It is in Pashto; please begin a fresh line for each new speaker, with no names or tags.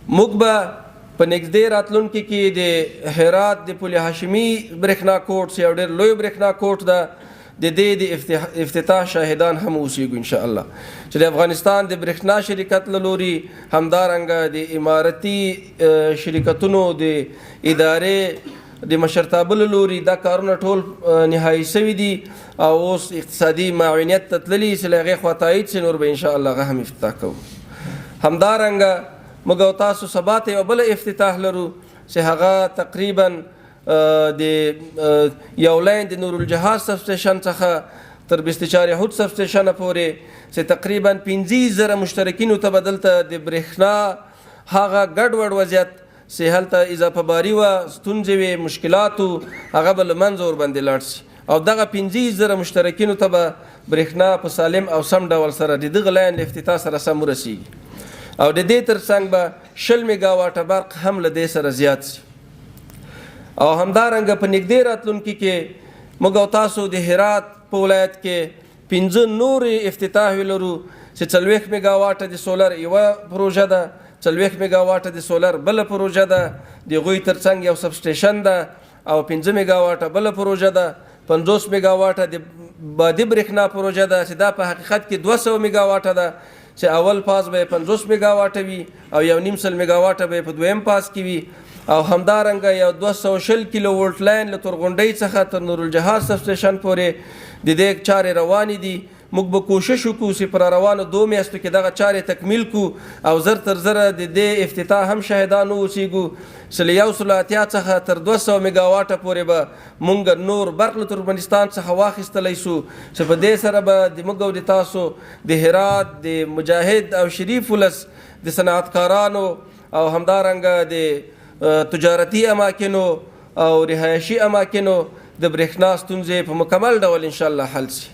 موږ به په نږدې راتلونکي کې د هرات د پل هاشمي برېښنا کوټ، چې یو ډېر لوی برېښنا کوټ ده، د دې د افتتاح شاهدان هم اوسېږو ان شاء الله، چې د افغانستان د برېښنا شرکت له لوري، همدارنګه د امارتي شرکتونو د ادارې د مشرتابه له لوري دا کارونه ټول نهایي سوي دي او اوس اقتصادي معاونیت ته تللي، چې له هغې خوا تایید سي، نور به ان شاء الله هغه هم افتتاح کوو. همدارنګه موږ او تاسو سبا ته یوه بله افتتاح لرو، چې هغه تقریبا د یو line د نورالجهاد سب سټیشن څخه تر بستچار یهود سب سټیشن پورې، چې تقریبا 5000 مشترکینو ته به دلته د برېښنا هغه ګډوډ وضعیت چې هلته اضافه باري وه، ستونزې وې، مشکلات وو، هغه به له منځه ورباندې لاړ سي او دغه 5000 مشترکینو ته به برېښنا په سالم او سم ډول سره د دغه line له افتتاح سره سم ورسیږي او د دې ترڅنګ به 20 میګاواټه برق هم له دې سره زیات سي. او همدارنګه په نږدې راتلونکي کې موږ او تاسو د هرات په ولایت کې 5 نورې افتتاحوې لرو، چې 40 میګاواټه د سولر یوه پروژه ده، 40 میګاواټه د سولر بله پروژه ده، د هغوی ترڅنګ یو سب سټیشن ده او 5 میګاواټه بله پروژه ده، 50 میګاواټه د بادي برېښنا پروژه ده، چې دا په حقیقت کې 200 میګاواټه ده، چې اول فاز به یې 50 میګاواټه وي او 1.5 میګاواټه به یې په دویم فاز کې وي. او همدارنګه یو 220 کیلو ولټ line له تورغونډۍ څخه تر نورالجهاد سب سټیشن پورې د دې چارې روانې دي. موږ به کوشش وکړو چې په روانو 2 میاشتو کې دغه چارې تکمیل کړو او زر تر زره د دې افتتاح هم شاهدان واوسېږو، چې له 180 څخه تر 200 میګاواټه پورې به موږ نور برق له ترکمنستان څخه واخیستلی سو، چې په دې سره به د موږ او د تاسو د هرات د مجاهد او شریف ولس د صنعتکارانو او همدارنګه د تجارتي اماکنو او رهایشي اماکنو د برېښنا ستونزې په مکمل ډول انشاءالله حل سي.